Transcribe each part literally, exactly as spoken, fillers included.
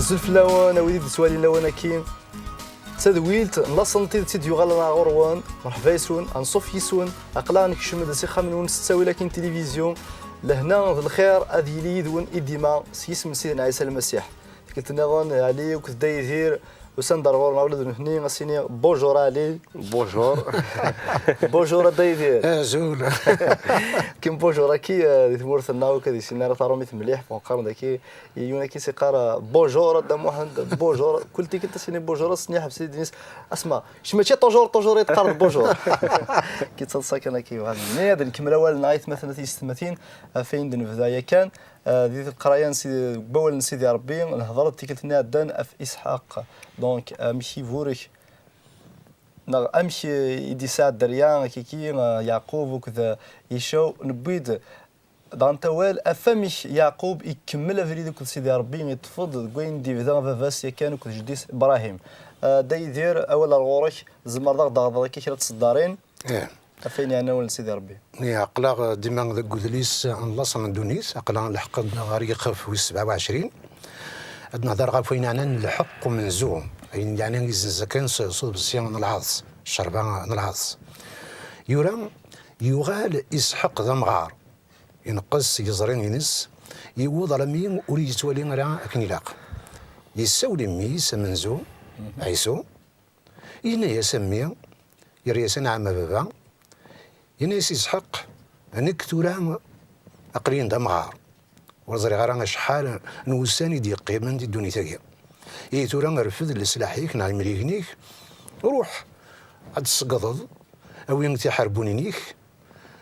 Azul fell-awen, a wid i d-yettwalin lawan-agi. D tadwilt n laṣel n tidet i d-yuɣalen ɣer ɣur-wen. Merḥba yes-wen, anṣuf yes-wen. Aql-aɣ nekcem-d s ixxamen-nwen s ttawil akin tilivizyu. Lehna d lxir ad yili yid-wen i dima s yisem n Sidna Ɛisa Lmasiḥ. Tikkelt nniḍen, Ɛli akked Dda Yidir usan-d ar ɣur-neɣ, ula d nutni ad s-iniɣ bonjour a Ɛli. Bonjour. Bonjour a Dda Yidir. Azul. Kim bonjour-agi, eh, di tmurt-nneɣ ur k-ad-yessin ara taṛumit mliḥ, bon, qqaren daki, yiwen-agi s-iqqar, eh, bonjour a Dda Muḥend, bonjour, kul tikkelt ad s-ini bonjour, ad s-ini ḥbes idis, asma, kečč mačči toujours, toujours i teqqareḍ bonjour. Ki ttaḍsa kan akka yebɣan. Nniḍ, nkemmel awal-nneɣ aytmaten a tiyessetmatin, ɣef ayen d-nebda yakan, eh, di leqraya n Sidi, deg wawal n Sidi Ṛebbi, nehḍer-d tikkelt-nni iɛeddan ɣef Isḥaq. Donc, amek iburek, neɣ amek i d-yesɛa dderya, akkiki, eh, Yeɛqub akked, eh, Icaw, newwi-d daɣen awal ɣef wamek Yeɛqub ikemmel abrid akked Sidi Ṛebbi, iṭṭef-d deg wayen d-ibda baba-s yakan akked jeddi-s Ibṛahim. Eh, Dda Yidir, awal ar ɣur-k, tzemreḍ ad ɣ-d-taɣeḍ akka kra n tseddarin. Ih. Ɣef wayen yeɛnan awal n Sidi Ṛebbi. Ih, aql-aɣ dima deg udlis n laṣel n ddunit, aql-aɣ nleḥq-d ɣer yixef wis sebɛa u ɛecrin. Ad nehder ɣef wayen yeɛnan lḥeqq umenzu, ayen yeɛnan izenza kan s, s uḍebsi n lɛaḍes, ccerba n lɛaḍes. Yura, yuɣal Isḥaq d amɣar, ineqqes s yeẓri-ines, yewweḍ armi ur yettwali ara akken ilaq. Yessawel i mmi-s amenzu, Ɛisu, yenna-yas a mmi, yerra-yas anɛam a baba, yenna-yas Isḥaq, nekk tura aql-in d amɣar, ur ẓriɣ ara acḥal n wussan i d-yeqqimen di ddunit-agi. Ihi tura rfed leslaḥ-ik neɣ imrigen-ik, ruḥ ad d-tṣeggdeḍ, awi tiḥerbunin-ik,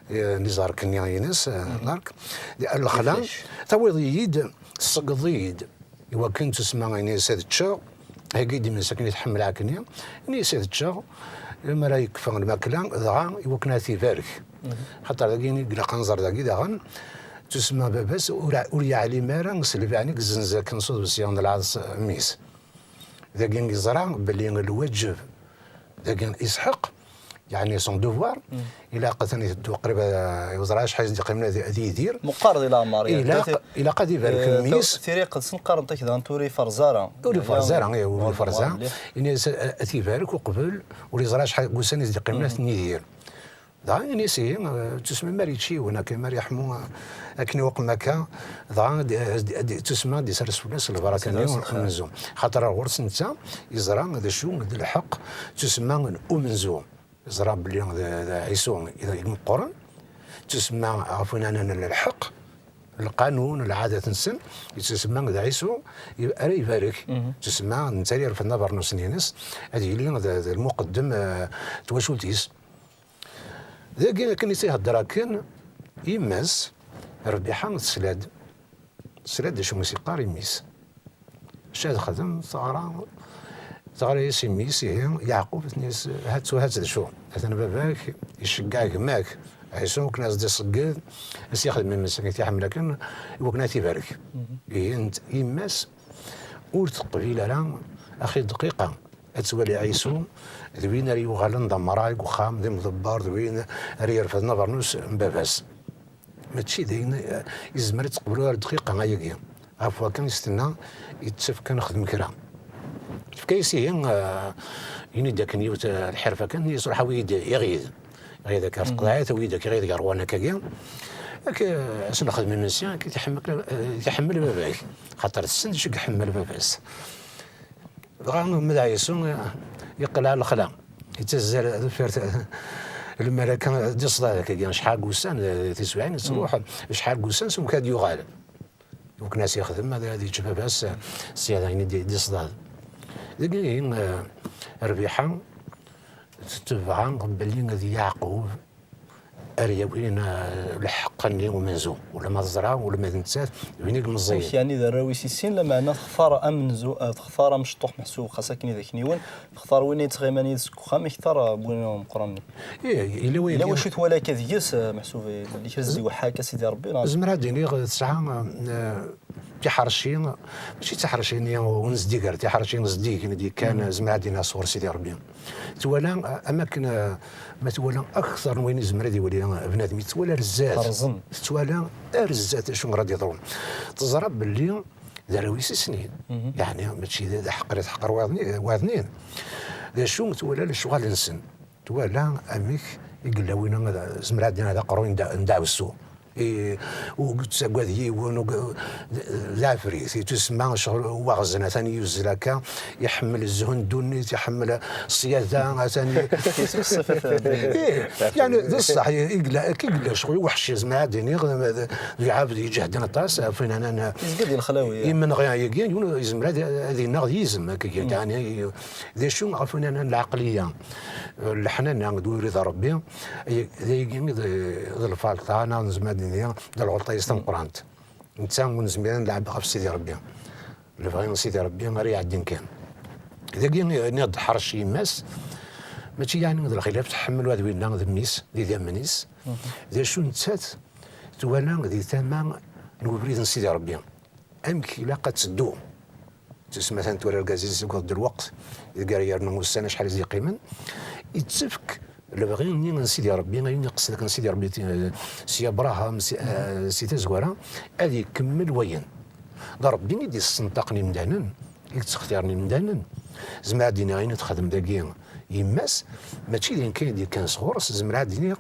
eh, n iẓerk-nni ines, eh, lark, di lexla, tawiḍ-iyi-d, tṣeggdeḍ-iyi-d. Iwakken tusma, ini-as ad ččeɣ, heggi-d imensi akken i tḥemmel akken-nni, ini-as ad ččeɣ, mi ara yekfa lmakla, dɣa iwakken ad t-ibarek. Xaṭer dagi i ilaq ad nẓer dagi daɣen, tusma baba-s ur, ur yeɛlim ara s lbiɛni i yezzenz akken s uḍebsi n lɛaḍes mmi-s. Dagi yeẓra belli lwaǧeb dagi Isḥaq, yeɛni son devoir, ilaq atan iteddu qrib, eh, ur ẓriɣ acḥal i s-d-yeqqimen ad, ad yidir. Meqqar di leɛmer, yeɛni, ilaq, ilaq ad ibarek eh, mmi-s. Tiriqet-nsen qqarent-ak daɣen tura iferẓ ara. Ur iferẓ ara, ih, ur iferẓ ara. Ini-as, eh, ad t-ibarek uqbel, ur yeẓri acḥal n wussan i s-d-yeqqimen ad ten-yidir. Dɣa ini-as ihi, eh, tusma mi ara yečč yiwen akken, mi ara yeḥmu, eh, akken iwqem akka, dɣa d, d, d, tusma ad d-isers fell-as lbaraka-nni umenzu. Xaṭer ar ɣur-s netta yeẓra d acu d lḥeqq, tusma n umenzu. Yeẓra belli d, d Ɛisu i d, i d meqqren, tusma ɣef win anan lḥeqq, lqanun, lɛadat-nsen, yettusemma d Ɛisu i, ara ibarek. Tusma netta ara yerfden abernus-nni-ines, ad yili d, d lmuqeddem, eh, n twacult-is. Dagi akken i s-ihedder akken, yemma-s, Rbiḥa, tesla-d. Tesla-d d acu i s-yeqqar i mmi-s. Acu ad xdem, teɣra, teɣra-yas i mmi-s, ihi, Yeɛqub, tenna-yas, "Ha-tt-u, ha-tt d acu. Atan baba-k iceggeɛ gma-k, Ɛisu, akken ad s-d-iṣegged, ad s-yexdem imensi akken i t-iḥemmel akken, i wakken ad t-ibarek." Ihi, nett-, yemma-s ur teqbil ara axi dqiqa ad twali Ɛisu d win ara yuɣalen d amray deg uxxam, d imḍebber, d win ara yerfden abernus n baba-s. Mačči d ayen, eh, izmer ad teqbel ula d dqiqa ayagi. Ɣef wakka i s-tenna, yettaf kan xdem kra. Tefka-yas ihi, eh, ini-d akken yiwet, eh, lḥirfa kan, ini-as ruḥ awi-yi-d iɣid. Iɣid akka ɣer tqeḍɛit, awi-yi-d akka iɣid gar wan akkagi. Akka, eh, ad s-nexdem imensi, akka i t-iḥemmel, eh, i t-iḥemmel baba-k. Xaṭer tessen d acu i iḥemmel baba-s. Dɣa Mmed Ɛisu yeqqel ɣer lexla, yettazzal deffir t-, lmalaka d iṣḍad akkagi, acḥal n wussan, d tiswiɛin, yettruḥ, acḥal n wussan s umkad yuɣal. Iwakken ad s-yexdem, ad, ad yečč baba-s, s yadayen i d-, d iṣḍad. Dagi, eh, Rbiḥa tettebɛa belli d Yeɛqub, ar yawin, eh, lḥeqq-nni umenzu, ula ma teẓra, ula ma d nettat, d win i imeẓẓiyen. Amek yeɛni d arraw-is i sin, lameɛna textar amenzu, eh, textar amecṭuḥ meḥsub, xas akken i d akniwen, textar win i yettɣiman yid-s deg uxxam, akter, eh, n win ameqqran-nni. Ih, yella wayagi. Yella wacu twala akka deg-s, eh, meḥsub, eh, yella kra s-d-iweḥḥa akka Sidi Ṛebbi, neɣ? Zemreɣ ad d-iniɣ, eh, tesɛa, eh, tiḥerci, mačči d tiḥerci-nni unezdiger, tiḥerci zeddigen i d-yekkan, zemreɣ ad d-iniɣ sɣur Sidi Ṛebbi. Twala, am akken, eh, ma twala akter n wayen izmer ad iwali bnadem, twala ar zdat. Terẓem. Tettwala ar zdat acu ara d-yeḍrun. Teẓra belli d arraw-is i snin. Yeɛni mačči d aḥeqqer i teḥqer wayeḍnin. D acu twala lecɣal-nsen? Twala amek i yella win, zemreɣ ad d-iniɣ d aqerruy n dda-, n ddaɛwessu. Ur yettagad yiwen, d aɛefrit, yettusemma ccɣel waɣzen, atan yuzzel akka, iḥemmel zzhu n ddunit, iḥemmel ṣṣyada, atan yettqeṣṣif. Yeɛni d ṣṣeḥ, i yella, akka i yella ccɣel uweḥci, zemreɣ ad d-iniɣ d lɛebd iǧehden aṭas, ɣef win anan. Yezga di lexlawi. Imenɣi-agi, yiwen yezmer ad, ad ineɣ d yizem, akka, yeɛni, d acu ɣef win anan lɛeqliya, leḥnana d wuri d Rebbi, dayagi i d, d lfalṭa, neɣ nezmer ad d-nini d lɣelṭa-is tameqqrant. Netta ur nezmir ad nleɛɛeb ɣef Sidi Rebbi. Lebɣi n Sidi Rebbi ara iɛeddin kan. Dagi i nniɣ-d ḥrec yemma-s, mačči yeɛni d lxilaf, tḥemmel wa d winna d mmi-s, d idammen-is. D acu nettat twala di tama n ubrid n Sidi Rebbi? Amek ilaq ad teddu? Tusma atan tura argaz-is deg lweqt, deg ara yernu ussan acḥal i s-yeqqimen, ittefk lebɣi-nni n Sidi Rebbi, ayen iqsed akken Sidi Rebbi, eh, si Abṛaham, si, eh, si tazwara, ad ikemmel wayen. D Rebbi i d-yessenṭaqen imdanen, i yettextiren imdanen. Zemreɣ ad d-iniɣ ayen i texdem dagi yemma-s, mačči d ayen kan i d-yekkan sɣur-s, zemreɣ ad d-iniɣ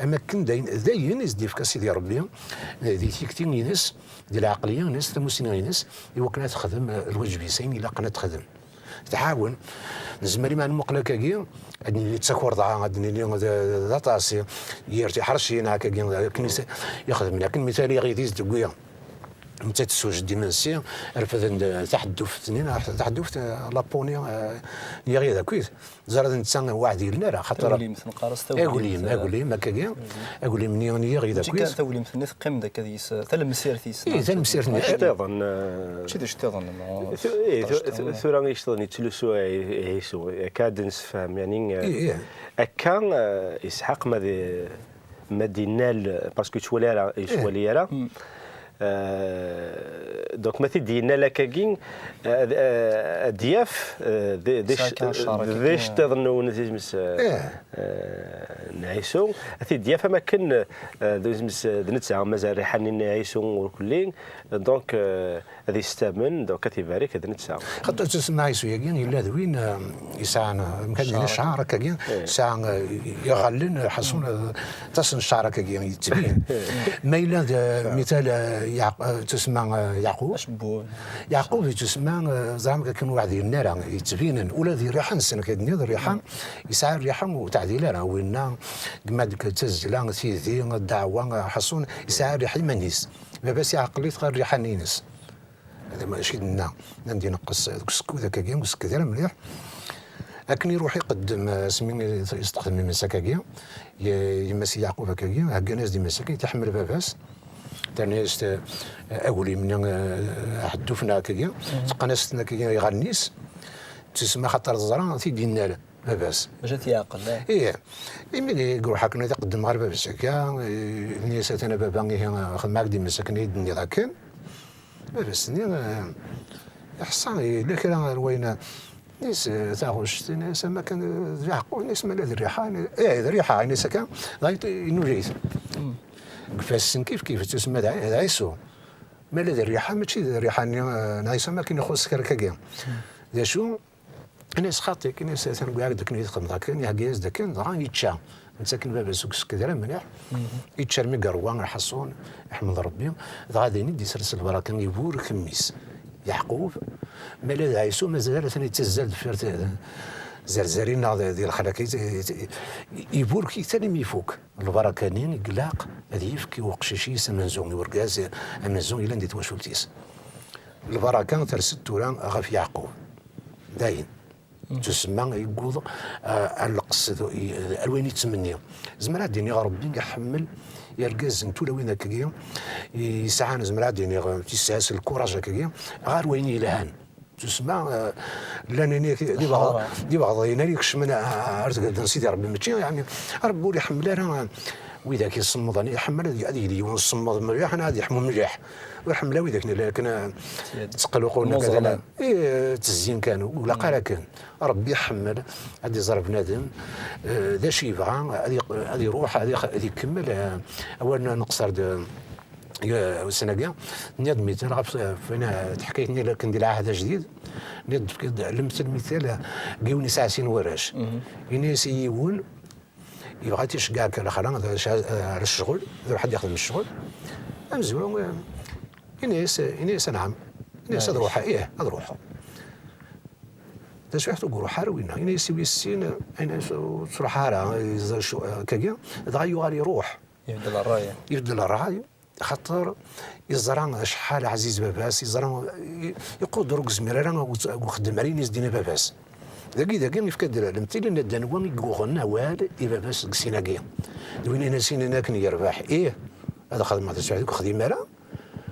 am akken d ayen, d ayen i s-d-yefka Sidi Rebbi, eh, di tikti-ines, di lɛeqliya-ines, tamussni-ines, i wakken ad texdem, eh, lwaǧeb-is, ayen ilaqen ad texdem. Tɛawen. Nezmer i ma nmuqel akkagi, ad nili d takurḍa, ad nili d, d aṭas, yir tiḥercin, akkagi, akken i s-, ixdem. Lakin mi tali iɣid-is deg wiya, netta tessewjed imensi, refden-d taḥedduft-nni, taḥedduft, eh, lapuni, eh, n yiɣid akkit. Ẓriɣ d netta waḥed yellan ara, xaṭer Taglimt, neqqar-as taglimt, aglim, eh, aglim, akkagi, aglim-nni n yiɣid akkit. Mačči kan taglimt-nni teqqim-d akka deg-s, eh, talemsirt-is, ih, neɣ talemsirt-nni. Iceṭṭiḍen, eh, mačči d iceṭṭiḍen, ma tu-, ih, tu-, tu-, tura iceṭṭiḍen yettlusu, eh, Ɛisu, akka ad d-nessefhem, yeɛni, eh, ih, ih, akka, eh, Isḥaq ma d, ma d-innal, parce que yettwali ara, yettwali ara. Eh, donc, ma t-id-yennal akkagi, eh, ad, eh, ad d-yaf, eh, d, d, yesɛa kan ccer d akkagi, iceṭṭiḍen n, n, eh, eh, n Ɛisu, ad t-id-yaf am akken, eh, d, d netta, mazal rriḥa-nni n Ɛisu ur kelli, donc, eh, ad yestamen, donc ad t-ibarek d netta. Xaṭer tusma Ɛisu-yagi yella d win, eh, yesɛan, eh, amkan n ccer, ccɛer akkagi, eh, yesɛa, eh, iɣallen, eh, ḥaṣun, eh, aṭas n ccɛer akkagi yettbin. Ma yella d, eh, mital, eh, Yeɛq-, eh, tusma, eh, Yeɛqub. Acebbub. Yeɛqub yettusemma, eh, ẓran akken ur waḥed yelli ara, yettbinen, ula d rriḥa-nsen, akka d-nniḍ, rriḥa, yesɛa rriḥa ur teɛdil ara, winna, gma d tazzla, tidi, ddeɛwa, ḥaṣun, yesɛa rriḥa iman-is. Baba-s iɛqel-it ɣer rriḥa-nni-ines. Hada mačči d nna, nnan-d ineqqes deg usekkud akkagi, usekkud ara mliḥ. Akken iruḥ iqeddem, eh, asmi i yesteqdem imensi akkagi, ye-, yemma-s i Yeɛqub akkagi, heggan-as-d imensi akkagi, iḥemmel baba-s. Terna-yas, eh, aglim-nni, eh, aḥedduf-nni akkagi, teqqen-as-ten akkagi iɣallen-is, tusemma xaṭer teẓra t-id-innal baba-s. Bac ad t-yeɛqel, eh? Ih. Imi i iruḥ akken ad iqeddem ɣer baba-s akka, eh, yenna-yas: "Atan a baba, ihi, xedmeɣ-ak-d imensi akken i d-tenniḍ akken." Baba-s-nni, eh, iḥṣa yella kra n wayen, nis, eh, taɣect, nis, am akken, eh, d Yeɛqub, nis, ma la d rriḥa, nis, eh, d rriḥa, nis akka, dɣa yet-, inuda-yit. Deg ifassen kif kif, tusemma d Ɛi-, d Ɛisu. Ma la d rriḥa, mačči d rriḥa-nni, eh, n Ɛisu, am akken ixuṣṣ kra akkagi. D acu? Ini-as xaṭi, ini-as atan wwiɣ-ak-d akken i txedmeḍ akken, ihegga-yas-d akken, dɣa yečča. Netta akken baba-s ur yeskedder am mliḥ, yečča armi yerwa, ḥaṣun, iḥmed Rebbi, dɣa din i d-isers lbaraka, iburek mmi-s. Yeɛqub, ma la d Ɛisu, mazal atan yettazzal deffir t-, zerzarin neɣ di, di lexlaq, i, i, i, iburek-it almi ifuk. Lbaraka-nni i ilaq ad yefk i uqcic-is amenzu, i urgaz amenzu yellan di twacult-is. Lbaraka ters-d tura ɣef Yeɛqub. Dayen. Tusemma yewweḍ, ah, ar leqsed, i, ar wayen yettmenni. Zemreɣ ad d-iniɣ Rebbi iḥemmel irgazen n tulawin akkagi, yesɛan, zemreɣ ad d-iniɣ, yesɛa s lkuraj akkagi, ɣer wayen yelhan. Tusemma, ah, llan ini d ibeɣ-, d ibeɣḍiyen ara ikecmen, ah, ar tgelda n Sidi Rebbi. Mačči, yeɛni, Rebbi ur iḥemmel ara, ah, widak isemmaḍen, iḥemmel ad, ad yili yiwen semmeḍ mliḥ, neɣ ad yeḥmu mliḥ. Ur ḥemmel ara widak nella akken, ah, ttqelluqun akka, i, ttezzin kan, ur ilaq ara kan. Rebbi iḥemmel ad iẓer bnadem, eh, d acu yebɣa, ad iq-, ad iruḥ, ad ix-, ad ikemmel, eh, awal n-, neqṣer-d, eh, ussan-agi, nniɣ-d mital ɣef, ɣef win, eh, teḥkayt-nni akken di lɛahd ajdid, nniɣ-d, fkiɣ-d lemtel mital, eh, n yiwen yesɛa sin warrac. Ini-as i yiwen, yebɣa ad t-iceggeɛ kan lexla, d acu, eh, ar ccɣel, d ruḥ ad yexdem ccɣel. Amezwaru, eh, ini-as, ini-as anɛam. Ini-as ad ruḥeɣ, ih, ad ruḥeɣ. Taswiɛt ur iruḥ ara winna. Ini-as i wis sin, ini-as ur ttruḥ ara, yeẓra ccɣel, eh, akkagi, dɣa yuɣal iruḥ. Ibeddel ṛṛay. Ibeddel ṛṛay, xaṭer yeẓra acḥal ɛziz baba-s, yeẓra i-, iquder ur yezmir ara ad ixeddem ara ayen i s-d-yenna baba-s. Dagi, dagi, yefka-d lemtil, yenna-d anwa i yuɣen awal i baba-s deg sin-agi. D win yenna sin akken yerbeḥ, ih, ad xedmeɣ taswiɛt ur yexdim ara,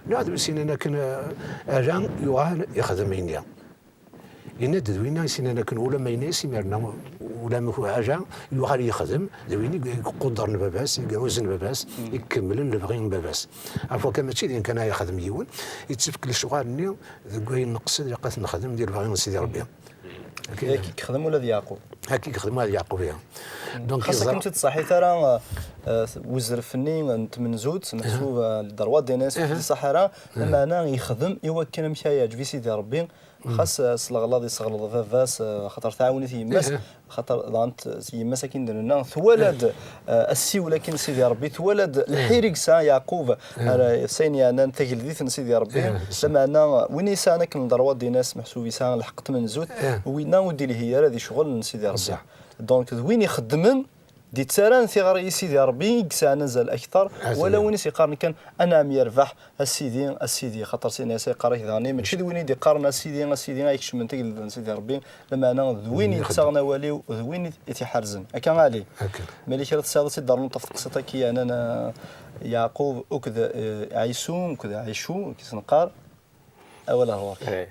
neɣ d win sin akken, eh, ala, yuɣal ixdem ayen-nni. Yenna-d d winna i s-yennan akken ulamma yenna-as imir-nni, ulamma ku-, haja, yuɣal yexdem, d win i iquddren baba-s, i iɛuzen baba-s, i ikemmlen lebɣi n baba-s. Ɣef wakka mačči d ayen kan ara yexdem yiwen, yettefk lecɣal-nni deg wayen neqsed ilaq ad t-nexdem di lebɣi n Sidi Ṛebbi. Akka i yexdem ula d Yeɛqub. Akka i yexdem ula d Yeɛqub, ya. Donc, xas yeẓra akken ur tt-id-tṣaḥit ara, eh, eh, uzref-nni n tmenzut, meḥsub, eh, le droit d'aînesse, ur tt-id-tṣaḥ ara, lameɛna yexdem i wakken amek ara yeɛǧeb i Sidi Ṛebbi, xas, eh, s leɣlaḍ yesseɣleḍ baba-s, eh, xaṭer tɛawen-it yemma-s, xaṭer daɣen t-, yemma-s akken d-nenna, twala-d, eh, assiwel akken Sidi Ṛebbi, twala-d lḥir i yesɛa Yeɛqub, ara s ayen yeɛnan tageldit n Sidi Ṛebbi, lameɛna win yesɛan akken ddṛuwa d-inas, meḥsub yesɛa lḥeqq tmenzut, winna ur d-ilhi ara di ccɣel n Sidi Ṛebbi. Donc, d win ixeddmen, d-ittarran tiɣri i Sidi Ṛebbi i yesɛan azal akteṛ, wala win i s-iqqaren kan, anɛam yerbeḥ, a Sidi, a Sidi, xaṭer Sidi Ɛisa yeqqar-ak daɣen, mačči d win i d-iqqaren a Sidi, a Sidi, ay ikecmen tagelda n Sidi Ṛebbi, lameɛna d win yettaɣen awal-iw, d win i t-iḥerzen. Akka a Ɛli. Malik ara tesɛiḍ ad tt-id-ternuḍ ɣef teqsiṭ-agi yeɛnan, eh, Yeɛqub akked, eh, Ɛisu, akked Ɛicu, akken i s-neqqar, awal ar ɣur-k.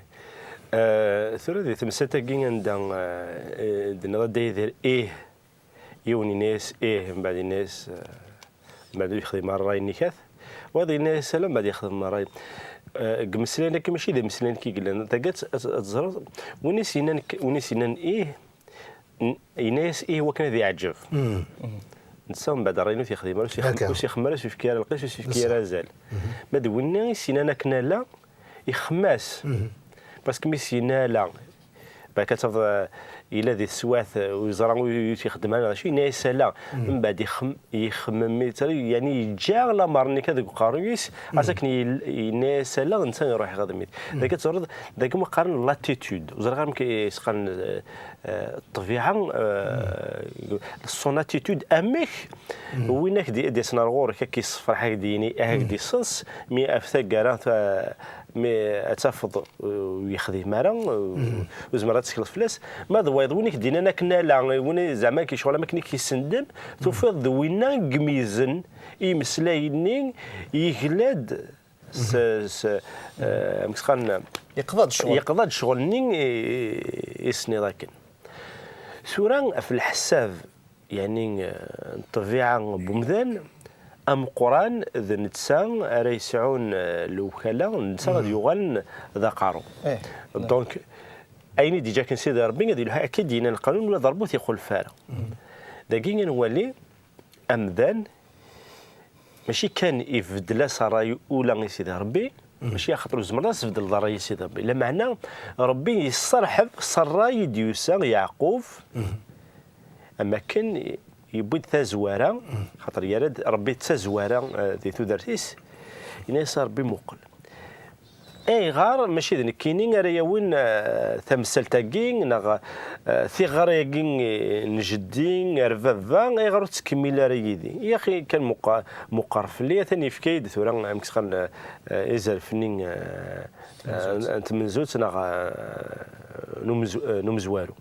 Eh, tura di temsalt-agi anda, eh, eh, d-nniḍ a Dda Yidir, ih, yiwen yenna-yas ih, mbeɛd yenna-yas, eh, mbeɛd ur yexdim ara ṛṛay-nni kat. Wayeḍ yenna-yas ala, mbeɛd yexdem ṛṛay. Eh, deg imeslayen-agi mačči d imeslayen kan i yellan. Taggad ad, ad teẓreḍ, win i s-yennan k-, win i s-yennan ih, n-, yenna-yas ih wakken ad yeɛǧeb. Netta mbeɛd ṛṛay-nni ur t-yexdim ara, ur s-ixem-, ur s-ixemmem ara, ur s-yefki ara lqis, ur s-yefki ara azal. Ma d winna i s-yennan akken ala, ixemmem-as. Parce que mi s-yenna ala, balak ad tafeḍ, eh, yella di teswiɛt, eh, ur yeẓra, ur, ur t-ixeddem ara, neɣ acu, yenna-yas ala. Mbeɛd ixem-, ixemmem, yettali, yeɛni yeǧǧa lamer-nni kan deg uqerruy-is, ɣas akken yel-, yenna-yas ala, netta iruḥ ixdem-it. Dagi ad teẓreḍ, dagi ma qqaren l'attitude. Ur ẓriɣ ara amek i s-qqaren, eh, eh, ṭṭbiɛa, eh, son attitude, amek win ak-d-, d-yasen ar ɣur-k, ad k-yessefreḥ, ad k-d-yini, ad k-d-yesseḍs, mi ɣef taggara, ta-, mi ad tafeḍ, uh, ur yexdim ara, uh, ur tezmireḍ ad tettekleḍ fell-as. Ma d wayeḍ win i k-d-yennan akken ala, win i zeɛma k-, ccɣel am akken i k-yessenden, tufiḍ d winna i imeyyzen i imeslayen-nni, yegla-d s, s, uh, amek s-qqaren, yeqḍa-d ccɣel. Yeqḍa-d ccɣel-nni i, i, i s-tenniḍ akken. Tura, ɣef leḥsab, yeɛni, eh, n ṭṭbiɛa n wemdan, ameqqran d netta ara yesɛun, eh, lewkala, d netta ad yuɣalen d aqerru. Donc, ayen i d-yeǧǧa akken Sidi Ṛebbi, ad yelḥu, akka i d-yenna lqanun, ula d Ṛebbi ur t-ixulef ara. Dagi, ad nwali, amdan, mačči kan ibeddel-as ṛṛay ula i Sidi Ṛebbi, mačči axaṭer ur tzemreḍ ad tbeddleḍ ṛṛay i Sidi Ṛebbi. Lameɛna, Ṛebbi yesserḥeb s ṛṛay i d-yusa Yeɛqub, am akken yewwi-d tazwara, xaṭer yerra-d Ṛebbi d tazwara, eh, di tudert-is, yenna-yas a Ṛebbi muqel. Ayɣer mačči d nekkini ara yawin, eh, tamsalt-agi, neɣ, eh, tiɣri-agi, eh, n jeddi ar baba, ayɣer ur tettkemmil ara yid-i? Yaxi kan meqqer, meqqer fell-i, atan yefka-yi-d tura, amek s-qqaren, eh, izerf-nni, eh, eh, n tmenzut, neɣ, eh, n umezw-, eh, n umezwaru.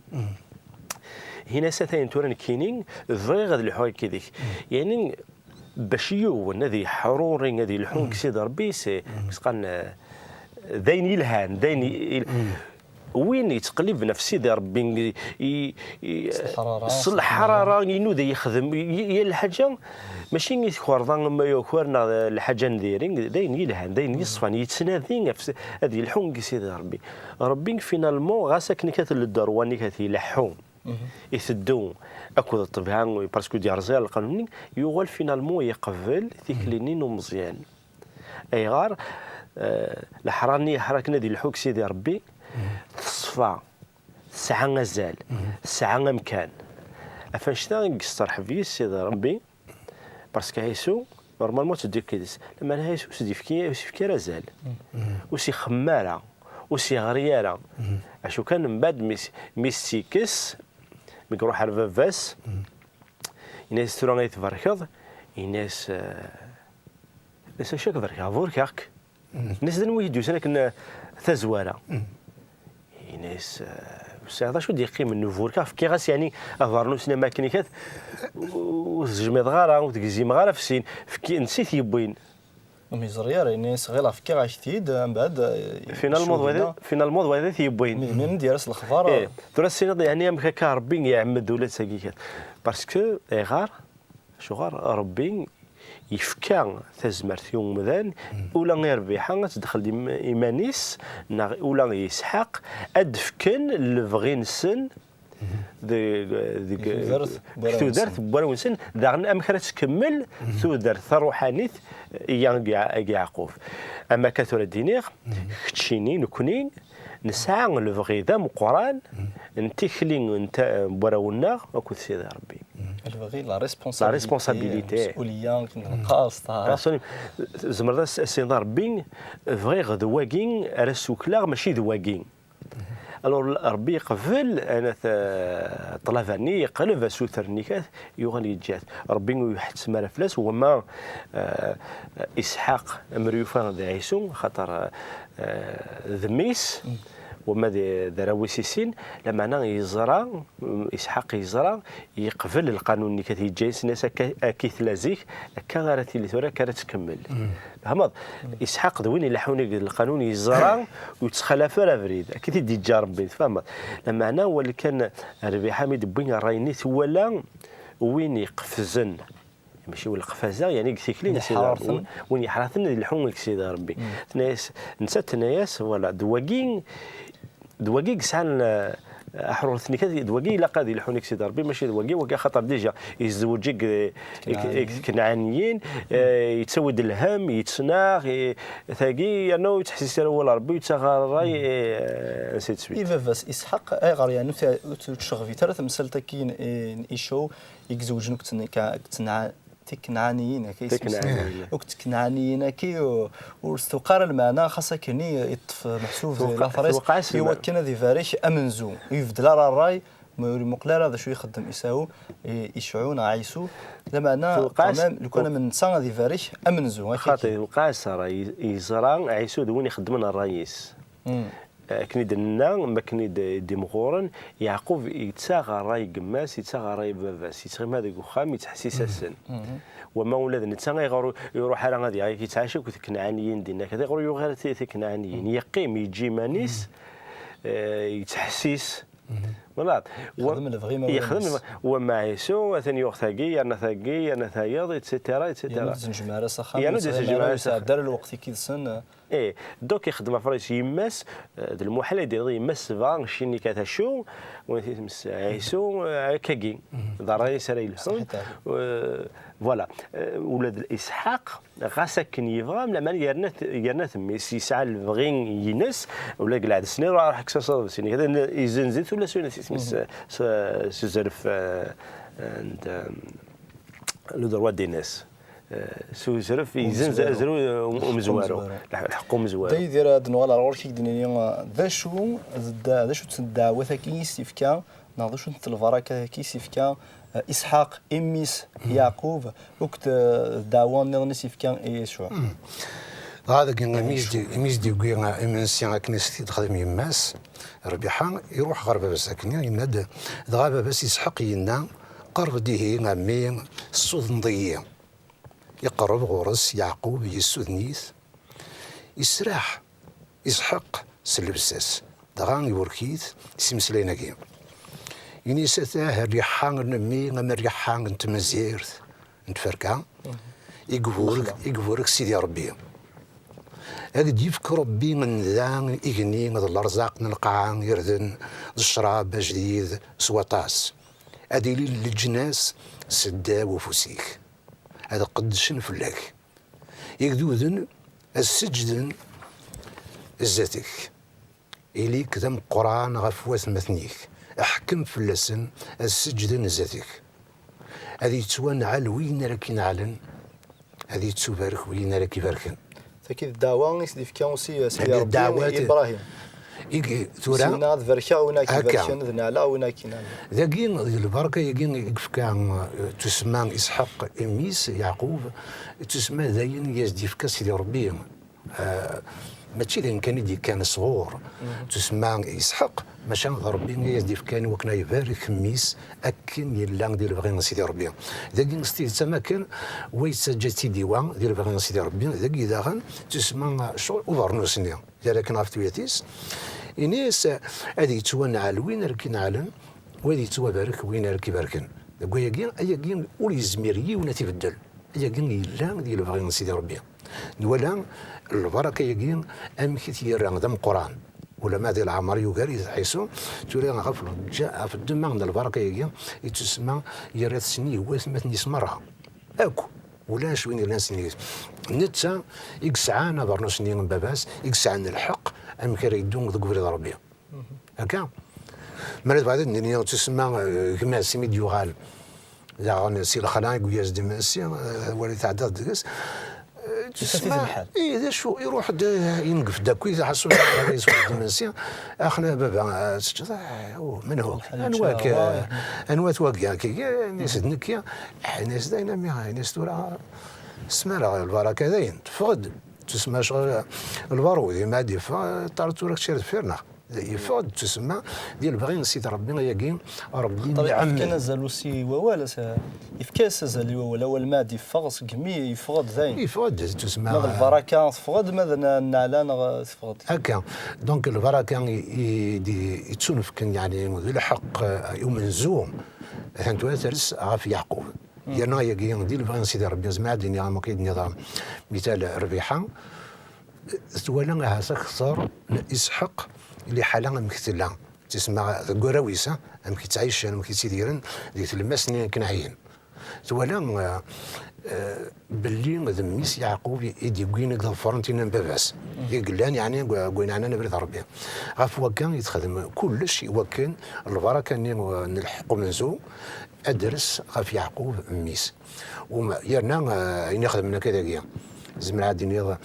Hin-as atan tura nekkini, bɣiɣ ad lḥuɣ yid-k. Yeɛni, bac yiwen ad yeḥruri, ad yelḥu deg Sidi Ṛebbi, s-, s-qqaren, eh, d ayen yelhan, d ayen i-, i-, win yettqelliben ɣef Sidi Ṛebbi, i-, i-, s leḥrara, s leḥrara, inuda yexdem, i-, i-, yal lḥaǧa, mačči i tkerḍa ma yuker neɣ lḥaǧa n diri, d ayen yelhan, d ayen yeṣfan, yettnadi ɣef s-, ad yelḥu deg Sidi Ṛebbi. Ṛebbi, finalement, ɣas akken kan ddṛuwa-nni kan ileḥḥu, iteddu akked ṭṭbiɛa, parce que ur d-yerẓi ara lqanun-nni, yuɣal finalement yeqbel tikli-nni n umeẓyan. Ayɣer? Eh, leḥra-nni yeḥra akken ad ilḥu deg Sidi Ṛebbi, teṣfa, tesɛa azal, tesɛa amkan. Ɣef annect-a i yesteṛḥeb yis Sidi Ṛebbi, parce que Ɛisu, normalement, tteddu yid-s. Lameɛna Ɛisu ur s-d-yefki, ur s-yefki ara azal. Ur s-ixemmem ara, ur s-yeɣri ara. Acu kan, mbeɛd mi s-, mi s-tt-yekkes, mi iruḥ ar baba-s, yenna-yas: "Tura ay tberkeḍ?" Yenna-yas, eh, yenna-yas: "Acu ad k-berkeɣ? Burkeɣ-k." Yenna-yas: "D anwa i d-yusan akken, eh, tazwara?" Yenna-yas, eh: "Ur sɛiɣ d acu d-yeqqimen, burkeɣ, fkiɣ-as, yeɛni, abernus-nni am akken ikat, ur t-tejmiḍeɣ ara, ur t-gzimeɣ ara f sin, fki-, netta i t-yewwin." Ur yeẓri ara, yenna-yas: "Ɣileɣ fkiɣ-ak-t-id, mbeɛd, eh, Finalement, d wayeḍ, finalement, d wayeḍ i t-yewwin. Mi, mi d-yerra s lexbar." Eh, tura tessneḍ, yeɛni, amek akka Ṛebbi iɛemmed ula d tagi kan? Parce que, ayɣer? Acuɣer? Ṛebbi yefka tazmert i umdan, ula i Rbiḥa ad tedxel im-, iman-is, neɣ ula i Isḥaq, ad d-fken lebɣi-nsen deg, deg, deg tudert n deg warraw-nsen. Tudert n warraw-nsen, daɣen amek ara tkemmel tudert taṛuḥanit i, i Yeɛqub. Am akka tura d-iniɣ, keččini, nekkni, nesɛa lebɣi d ameqqran n tikli n ta-, n warraw-nneɣ akked Sidi Ṛebbi. Lebɣi, la responsabilité, la responsabilité, lmesuliyya, lqasṭ, ah. Absolument. Tzemreḍ ad s-, ad s-tiniḍ a Ṛebbi, bɣiɣ d wagi ara ssukleɣ, mačči d wagi. Alors, Ṛebbi yeqbel, anat, eh, ṭṭlaba-nni, yeqleb asuter-nni, kat, yuɣal yeǧǧa-t. Ṛebbi ur iḥettem ara fell-as, wama, eh, Isḥaq mer yufa d Ɛisu, xaṭer, eh, d mmi-s, wama d, d arraw-is i sin, lameɛna yeẓra, Isḥaq yeẓra, yeqbel lqanun-nni, kat, yeǧǧa-yas, yenna-yas: "Akka, akka i tella zik, akka ara tili tura, akka ara tkemmel." Tfehmeḍ? Isḥaq d win ileḥḥun akked lqanun, yeẓra ur yettxalaf ara abrid. Akka i t-id-yeǧǧa Ṛebbi, tfehmeḍ? Lameɛna, wali kan Rbiḥa mi d-wwin ṛṛay-nni, twala win iqefzen. Mačči win iqefzen, yeɛni deg tikli n Sidi Ṛebbi. Win yeḥṛaten ad ileḥḥu deg Sidi Ṛebbi. Tenna-yas, nettat tenna-yas, voilà, d wagi, d wagi i yesɛan, eh, aḥrur-nni, d wagi ilaq ad ileḥḥu deg Sidi Ṛebbi, mačči d wagi, wagi axaṭer déjà yezweǧ i, i, i tkenɛaniyin, eh, yettawi-d lhemm, yettnaɣ, eh, tagi, yerna ur yettḥessis ara i wawal Ṛebbi, yettaɣ ṛṛay, eh, ainsi de suite. I baba-s Isḥaq, ayɣer yeɛni ur t-, ur tt-, ur tceɣbit ara temsalt-agi n, n Icaw i izewǧen akked tn-, ka-, akked tnɛa-, Tikenɛaniyin, akka isem-nsen. Tikenɛaniyin. Akked Tikenɛaniyin-agi, ur, ur s-tewqeɛ ara lmeɛna, xas akken i yeṭṭef meḥsub di later-is, tewqeɛ-, tewqeɛ-as lmeɛna. Iwakken ad ibarek amenzu. Ur ibeddel ara ṛṛay, ma ur imuqel ara d acu ixeddem Isaw, i, Iceɛɛu neɣ Ɛisu. Lameɛna, quand même, lukan am netta ad ibarek amenzu, akka xaṭi, tewqeɛ-as ṛṛay, i, yeẓra Ɛisu d win ixeddmen ṛṛay-is. Akken i d-nenna, mi akken i d-, i d-imɣuren, Yeɛqub yettaɣ ṛṛay n yemma-s, yettaɣ ṛṛay n baba-s, yettɣima deg uxxam, yettḥessis-asen. Wama ula d netta, ayɣer ur iruḥ ara ad yaɣ-, yettɛaca akked Tikenɛaniyin dinna, ayɣer ur yuɣ ara ti-, Tikenɛaniyin? Yeqqim, yeǧǧa iman-is, eh, yettḥessis. Voilà. Wa-, yexdem lebɣi imawlan-is. Wama Ɛisu, atan yuɣ tagi, yerna tagi, yerna tayeḍ, et cetera, et cetera. Yerna ur d-yesnejmaɛ ara s axxam, yerna ur d-yesnejmaɛ ara s axxam. Yetɛedda ara lweqt-agi yid-sen. Eh, donc ixeddem afrays yemma-s, eh, d lmuḥal ad d-iniḍ yemma-s tebɣa cci-nni kat acu, win tmes Ɛisu, eh, akkagi. D ṛṛay-is ara yelḥun. Saḥit. Eh, voilà. Eh, ula d Isḥaq, ɣas akken yebɣa, lameɛna yerna-t, yerna-t mmi-s, yesɛa lebɣi-ines, ula deg lɛahed snin, ruḥ kkes-as aḍebsi-nni. Kra yezzenz-it ula s win s isem-is, s, s uzref, eh, and, um, le droit d'aînesse. Eh, s uzref, yezzenz azref, eh, umezwaru. Umezwaru. Lḥ-, lḥeqq umezwaru. Da Yidir, ad nuɣal ar ɣur-k, i k-d-nini, eh, d acu, d, d acu-tt ddeɛwat-agi i s-yefka, neɣ d acu-tent lbaraka-agi i s-yefka, eh, Isḥaq, i mmi-s Yeɛqub, akked, eh, ddeɛwa nniḍen i s-yefka i Yasuɛ? Dɣa dagi, imi s-d-, imi s-d-yewwi, eh, imensi akken i s-t-id-texdem yemma-s, Rbiḥa, iruḥ ɣer baba-s akken, yenna-d, dɣa baba-s Isḥaq yenna: "Qerreb-d ihi, a mmi, tessudneḍ-iyi." Iqerreb ɣur-s Yeɛqub, yessuden-it, yesraḥ Isḥaq s llebsa-s, dɣa iburek-it s imeslayen-agi. Ini-as: "Atah rriḥa n mmi am rriḥa n tmazirt n tferka, i iburek, i iburek Sidi Ṛebbi. Ad d-yefk Ṛebbi nnda, igenni d lerẓaq n lqaɛa, irden d ccrab ajdid s waṭas. Ad ilin leǧnas seddaw ufus-ik, ad qeddcen fell-ak." Igduden Ad seǧǧden zdat-k, ili-k d ameqqran ɣef watmaten-ik, ḥkem fell-asen, ad seǧǧden zdat-k. Ad yettwanɛel win ara k-inɛlen, ad yettubarek win ara k-ibarken. Tagi d ddeɛwa i s-d-ifka usi-, Sidi Rebbi i Ibrahim. I tura, Sina ad barkeɣ win ara k-ibarken, d neɛleɣ win ara k-inɛlen. Dagi, di lbarka-agi i yefka, eh, tusemma Isḥaq i mmi-s, Yeɛqub, tusemma d ayen i as-d-yefka Sidi Rebbi. Eh, mačči d ayen kan i d-yekkan sɣur. Tusemma Isḥaq, maca d Rebbi i as-d-yefkan i wakken ad ibarek mmi-s akken yella di lebɣi n Sidi Rebbi. Dagi s tidet am akken wa yettaǧǧa-tt-id i wa di lebɣi n Sidi Rebbi, dagi daɣen tusemma ccɣel ubernus-nni. Yerra akken ɣef tuyat-is, ini-as ad yettwanɛel win ara k-inɛlen, wa ad yettwabarek win ara k-ibarken. Deg wayagi, ayagi ur yezmir yiwen ad t-ibeddel. Ayagi yella di lebɣi n Sidi Rebbi. Nwala lbaraka-agi amek i t-yerra d ameqqran. Ulama di leɛmer yugar-it Ɛisu, tura ɣef lǧa-, ɣef ddemma n lbaraka-agi, ittusemma yerra-t-sen i watmaten-is merra. Akk. Ulac win yellan s nnig-s. Netta i yesɛan abernus-nni n baba-s, i yesɛan lḥeqq amek ara yeddu deg ubrid n Rebbi. Akka. Mi ara tebɣiḍ ad d-nini tusemma, eh, gma-s imi d-yuɣal daɣen si lexla i yuyaz-d imensi, eh, wali tɛeddaḍ deg-s. Eh, tusemma, eh, d acu, iruḥ-d, eh, yengef-d akkit, ḥasu ara yesweḥ-d imensi. Axna baba, eh, teččeḍ, eh, oh, menhu? Anwa-k, eh, anwa-t wagi? Akka, eh, ini-as d nekki. Eh, ini-as dayen, a mmi, ini-as tura, smaleɣ lbaraka dayen, teffeɣ-d. Tusemma ccɣel lbarud, imi ad yeffeɣ, ṭar tura kečč ar deffir-neɣ. Yeffeɣ-d tusemma di lebɣi n Sidi Rebbi ayagi, Rebbi Ṭar iɛemmed. Yefkan azal usi i wawal, as-, yefka-as azal i wawal, awal ma ad yeffeɣ seg imi yeffeɣ-d dayen. Yeffeɣ-d tusemma. Ma d lbaraka teffeɣ-d, ma d nna-, nneɛla neɣ teffeɣ-d. Akka. Donc lbaraka i, i, di, ittunefken, yeɛni, d lḥeqq, eh, i umenzu, atan tura ters ɣef Yeɛqub. Yerna ayagi di lebɣi n Sidi Rebbi, zemreɣ ad d-iniɣ am wakken i d-nniḍ mital Rbiḥa, twala ahat akteṛ n Isḥaq liḥala amek tella, tisma deg warraw-is, ha, amek i ttɛicen, amek i ttidiren di tlemmast-nni akken ɛyin. Twala, eh, eh, belli d mmi-s Yeɛqub i, i d-yewwin i iḍefren tinna n baba-s. I yellan, yeɛni, deg, deg wayen ɛnan abrid n Rebbi. Ɣef wakka i texdem kullec i wakken lbaraka-nni, eh, n lḥeqq umenzu, ad d-ters ɣef Yeɛqub, mmi-s. Um, yerna, eh, ayen ixedmen akka dagi, zemreɣ ad d-iniɣ,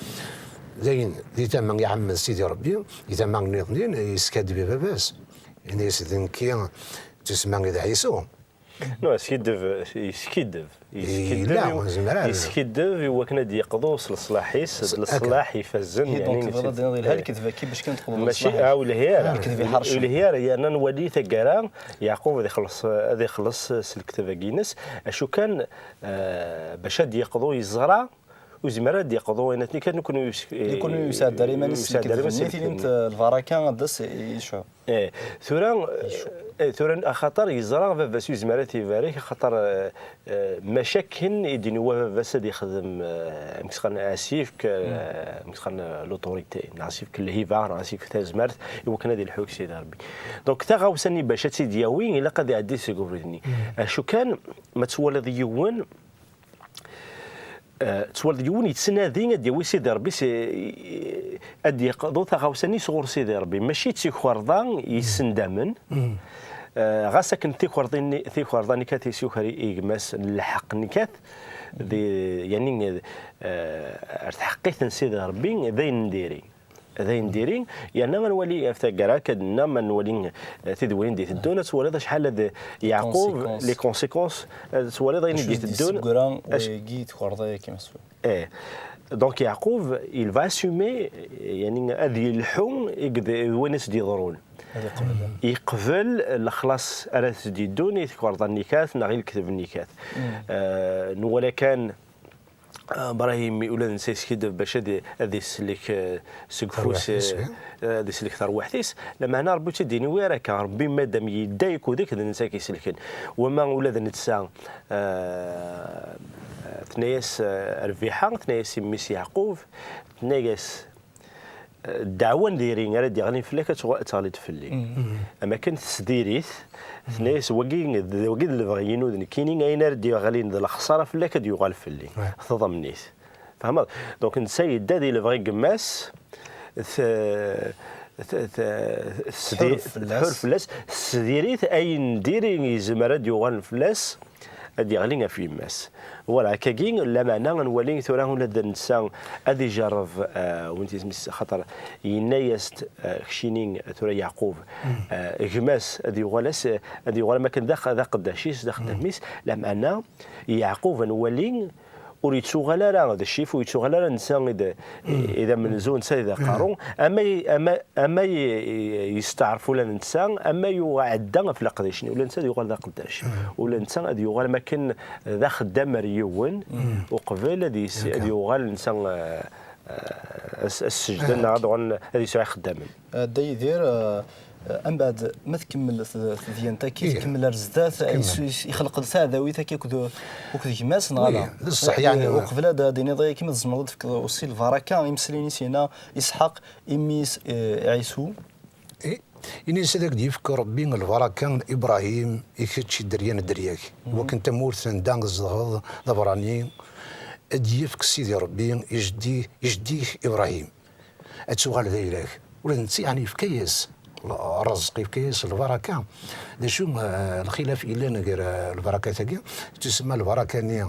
d ayen di tama iɛemmed Sidi Rebbi, di tama nniḍen yeskaddeb i baba-s. Ini-as, d nekki, tusemma i d Ɛisu. No, yeskiddeb, yeskiddeb. Yeskiddeb i, zemreɣ. Yeskiddeb i wakken ad d-yeqḍu s leṣlaḥ-is, d leṣlaḥ ifazen, yeɛni, donc, tebɣiḍ ad d-tiniḍ yelha lekdeb-agi bac kan teqḍu s leṣlaḥ-is. Mačči, ah, ur yelhi ara. Lekdeb iḥercen. Ur yelhi ara, yerna nwali taggara, Yeɛqub ad ixelleṣ, ad ixelleṣ s lekdeb-agi-ines. Acu kan, eh, bac ad d-yeqḍu yeẓra, ur yezmir ara ad d-yeqḍu ayen atni kan, nekkni ur yus-, nekkni ur yesɛedda ara iman-is s lekdeb-nni, tilimt, eh, lbaraka ad d-tas i ccɛeb. Eh, tura, eh, tura axaṭer yeẓra baba-s ur yezmir ara ad t-ibarek, axaṭer, eh, eh, maca akken i d-inwa baba-s ad ixdem, eh, amek s-qqaren, asifk, eh, amek s-qqaren, l'autorité, neɣ asifk n lhiba, neɣ asifk n tazmert, i wakken ad ilḥu deg Sidi Rebbi. Donc, taɣawsa-nni bac ad tt-id-yawi, ilaq ad iɛeddi seg ubrid-nni. Acu kan, ma twaliḍ yiwen, eh, twaliḍ yiwen yettnadi ad d-yawi Sidi Rebbi, s-, ad d-yeqḍu taɣawsa-nni sɣur Sidi Rebbi, mačči d tikerḍa yessendamen. Eh, ɣas akken tikerḍin-, tikerḍa-nni kat isuker i, i gma-s n lḥeqq-nni kat, di, yani, eh, ar tḥeqqit n Sidi Rebbi, d ayen n diri. D ayen n diri, yerna ad nwali ɣef taggara, akka d-nenna, ma nwali, eh, tidwilin d-iteddun, ad twaliḍ acḥal ad Yeɛqub, les conséquences, ad twaliḍ ayen i d-iteddun. Acu i d-yessegra wayagi tukerḍa-yagi, ma s-, eh, donc Yeɛqub, il va assumer, yani, ad yelḥu i d-, d wayen i s-d-yeḍrun. Ad iqbel. Yeqbel lexlaṣ ara s-d-yeddun i tkerḍa-nni kat, neɣ i lekdeb-nni kat. Eh, nwala kan, Ibrahim, ula d netta yeskiddeb bac ad, ad isellek, eh, seg ufus, eh, ad isellek tarwiḥt-is. Lameɛna Rebbi ur tt-id-yeniwi ara akka. Rebbi, madam yedda akk-ik, d netta i k-isellken. Wama ula d netta, eh, tenna-yas, eh, Rbiḥa, tenna-yas i mmi-s Yeɛqub, tenna-yas, ddeɛwa n diri ara d-yeɣlin fell-ak ad tuɣ-, ad teɣliḍ fell-i. Am akken tesdiri-t, tenna-yas, wagi d, wagi d lebɣi-inu d nekkini, ayen ara d-yeɣlin d lexṣara fell-ak ad d-yuɣal fell-i. Teḍmen-it. Tfehmeḍ? Donc netta yedda di lebɣi n yemma-s, t- t- t- tesdi- Tḥurr fell-as. Tḥurr fell-as, tesdir-it ayen n diri yezmer ad d-yuɣalen fell-as, ad d-yeɣli ɣef yemma-s. Voilà, akkagi lameɛna ad nwali tura ula d netta ad ijerreb, eh, win tisem-is, xaṭer yenna-yas-d, eh, keččini tura Yeɛqub, eh, gma-s ad yuɣal-as, ad yuɣal am akken d ax- d aqeddac-is, d axeddam-is, lameɛna Yeɛqub ad nwali ur yettuɣal ara d ccif, ur yettuɣal ara netta i d, i d amenzu, netta i d aqerru, ama, ama, ama y- y- yesteɛref ula d netta, ama yuɣ- iɛedda ɣef leqdic-nni, ula netta ad yuɣal d aqeddac, ula netta ad yuɣal am akken d axeddam ar yiwen, uqbel ad yis- ad yuɣal netta, eh, eh, as- as-sejden neɣ ad uɣalen ad yesɛu ixeddamen. Dda Yidir, eh, eh, mbeɛd ma tkemmel t- tedyant-agi, Ih. Tkemmel ar zdat, Tkemmel. yessu- yexleq-d taɛdawit-agi akked, akked gma-s, neɣ Oui, ala? d ṣṣeḥ, yeɛni, Eh, uqbel ad d-iniḍ, akken ad tzemreḍ ad tefkeḍ aussi lbaraka i imeslayen-is yenna Isḥaq i mmi-s, eh, Ɛisu. I- Ini-as ad ak-d-yefk Rebbi lbaraka n Ibṛahim i kečč i dderya n dderya-k. Wakken tamurt anda tzedɣeḍ d abeṛṛani, ad d-yefk Sidi Rebbi i jeddi-, i jeddi-k Ibṛahim. Ad tuɣal d ayla-k. Ula d netta, yeɛni, yefka-yas ṛṛezq, yefka-yas lbaraka. D acu, eh, lxilaf yellan gar, eh, lbarakat-agi? Tusemma lbaraka-nni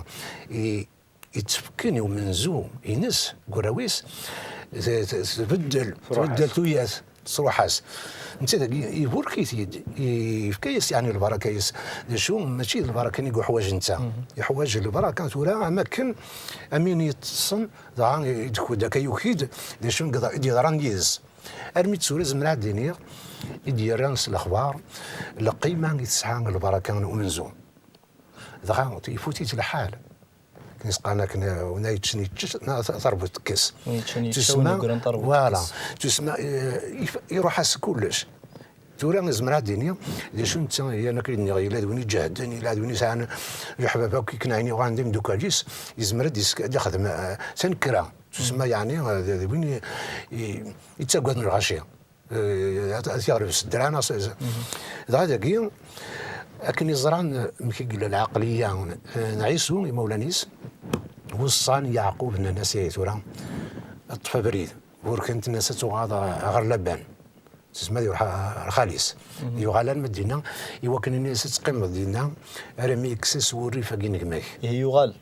i, yettefken i umenzu-ines, deg warraw-is, t- t- tbeddel, tbeddel tuyat, tesruḥ-as. Netta dagi, iburek-it-id, yefka-yas, yeɛni, lbaraka-is. D acu, mačči d lbaraka-nni i yuḥwaǧ netta. Yeḥwaǧ lbaraka tura, am akken, am win yeṭṭsen, dɣa i d-, akka yuki-d, d acu i d-, i d-yeḍran yid-s. Armi d tura zemreɣ ad d-iniɣ, i d-yerran s lexbar, lqima i tesɛa lbaraka n umenzu. Dɣa ifut-it lḥal. Akken i s-qqaren akken, win yeččan yečča, neɣ ta- tarbut tekkes. Win yeččan yečča, Tusemma, win yegren tarbut voilà. Tekkes. Tusemma, eh, if- iruḥ-as kullec. Tura nezmer ad d-iniɣ, d acu netta, yerna akken i d-nniɣ, yella d win iǧehden, yella d win yesɛan leḥbab akk, akken ayen yuɣalen d imeddukal-is, yezmer ad d-isk- ad d-ixdem, eh, tanekra. Tusemma, yeɛni, eh, d d win i- i- yettaggaden lɣaci. Eh, ad ad t-yeɣleb s ddreɛ neɣ s- s- Dɣa dagi, akken i ẓran, eh, amek i yella lɛeqliya, eh, n Ɛisu, imawlan-is, weṣṣan Yeɛqub, nnan-as, "Ihi tura, ṭṭef abrid." Burken-t, nnan-as, "Ad tuɣaleḍ ɣer Laban." Tesma ad iruḥ ɣer xali-s. Yuɣal arma d dinna, i wakken ini-as, "Ad teqqimeḍ dinna, armi yekkes-as wurrif-agi n gma-k." Ihi yuɣal.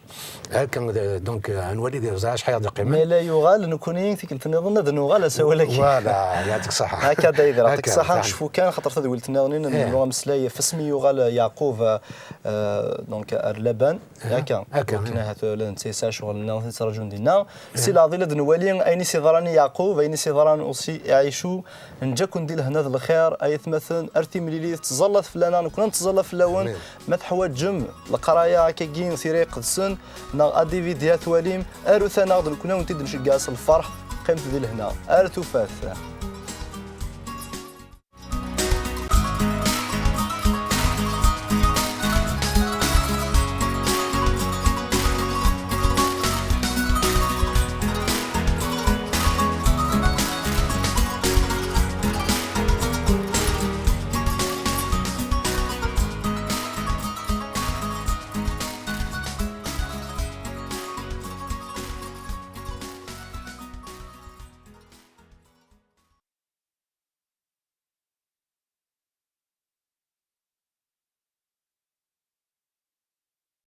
Akka, d- donc, ad nwali, ẓriɣ acḥal i ɣ-d-iqqimen. Ma yella yuɣal, nekkni tikkelt nniḍen ad nuɣal asawal-agi. Voilà, yeɛṭik ṣṣeḥḥa. Akka, Dda Yidir, yeɛṭik ṣṣeḥḥa, necfu kan, xaṭer tadwilt nniḍen i d-nennu ammeslay ɣef wasmi i yuɣal Yeɛqub, eh, donc, ar Laban. Akka, akka, wakken ahat ula d netta yesɛa ccɣel-nni i t-yettraǧun dinna. Si leɛḍil ad nwali ayen i s-yeḍran i Yeɛqub, ayen i s-yeḍran aussi i Ɛicu. Neǧǧa-ken di lehna d lxir, ay atmaten, ar timlilit, ttẓallat fell-aneɣ, nekkni ad nettẓalla fell-awen. Ma teḥwaǧem leqraya akkagi n Tira Iqedsen neɣ A D V D ad twalim, arut-aneɣ-d, nekkni ad wen-t-id-nceggeɛ s lferḥ. Qqimet di lehna. Ar tufat.